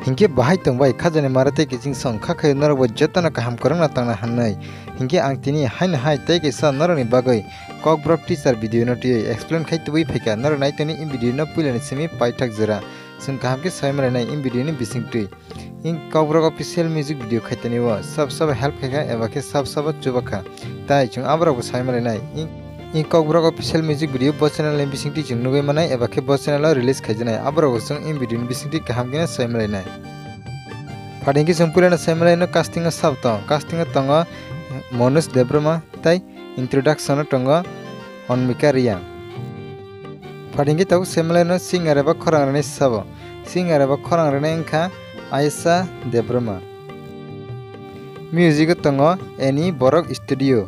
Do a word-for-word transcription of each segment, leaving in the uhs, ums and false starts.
Hinkhe bahai tongbai khajani mara tei kiching song kha khe norokbo jotono kaham kwrwngna tangna hwnwi. Hinkhe ang tini haino hai tei kaisa norokni bagwi Kokborok teaser video no twiwi explain khai tubui phaikha norok naitoni in video no puilani simi paithak jora. Chwng kaham khe sai manlainai in video ni bisingtwi. In Kokborok official music video khaitani o sab sabo help khaikha eba khe sab sabo chubakha. Tai chwng aborokbo sai manlainai. In, in Kokborok official music video bo channel ni bisingtwi chwng nugwi manai eba khe bo channel o release khaijaknai. Aborokbo chwng in video ni bisingtwi kaham kheno sai manlainai. Phaidi khe chwng puilano sai manlaino casting o sab tong. Casting o tongo Manoj Debbarma tei introduction o tongo Anmika Reang. Phaidi khe tabuk sai manlaino singer eba khorang rwnai sabo. Singer eba khorang rwnai wngkha Ayesha Debbarma. Music o tongo Any Borok Studio.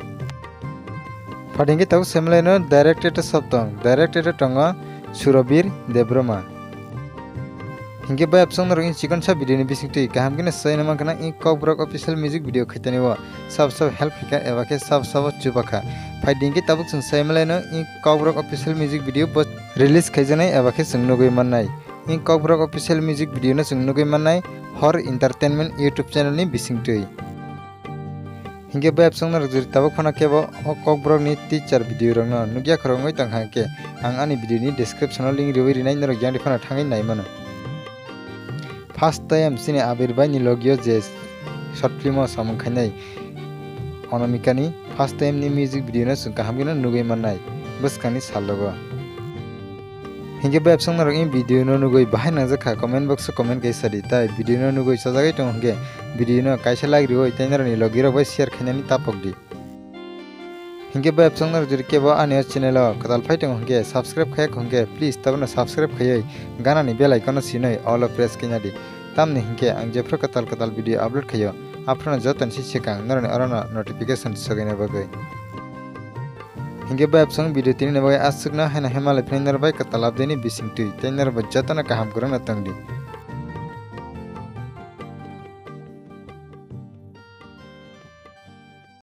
Phaidi khe tabuk sai manlaino directed o sab tong. Directed o tongo Surabir Debbarma. Hinkhe bayapsong norok in chikonsa video ni bisingtwi kaham kheno sai mankhana in Kokborok official music video khaitani o sab sabo help khaikha eba khe sab sabo chubakha. Phaidi khe tabuk chwng sai manlaino in Kokborok official music video bo release khaijaknai eba khe chwng nugwi mannai. In Kokborok official music video no chwng nugwi mannai Hor Entertainment YouTube channel ni bisingtwi. Hinkhe bayapsong norok jori tabuk phano kebo o Kokborok ni teaser video rokno nukya khorok wngwi tongkha hinkhe ang ani video ni description o link riwi rinai norok yang phano thangwi nai mano. First time chini Abir bai ni logio je short film o samung khainai Anamika ni first time ni music video no chwng kaham kheno nugwi mannai bwskang ni salogo. Hinkhe bayapsong norok in video no nugwi bahai nangjakha comment box o comment kaisa di tai video no nugwi chajagwi tongo hinkhe video no kaisa like riwi tei norok ni logi rok bai share khainani tapok di. Hinkhe bayapsong norok jodi kebo ani o channel o kwtal phai tongo hinkhe subscribe khaiya hinkhe please tabukno subscribe khaiwi gana ni bell icon no sinwi all o press khaina di. Tamni hinkhe ang jephru kwtal kwtal video upload khaio aphruno jotoni se swkang norok ni orono notification swgwina bagwi. Hinkhe bayapsong video tini ni bagwi aswkno haino hai malai phai norok bai kwtal update ni bisingtwi tei norok bai jotono kaham kwrwngno tongdi.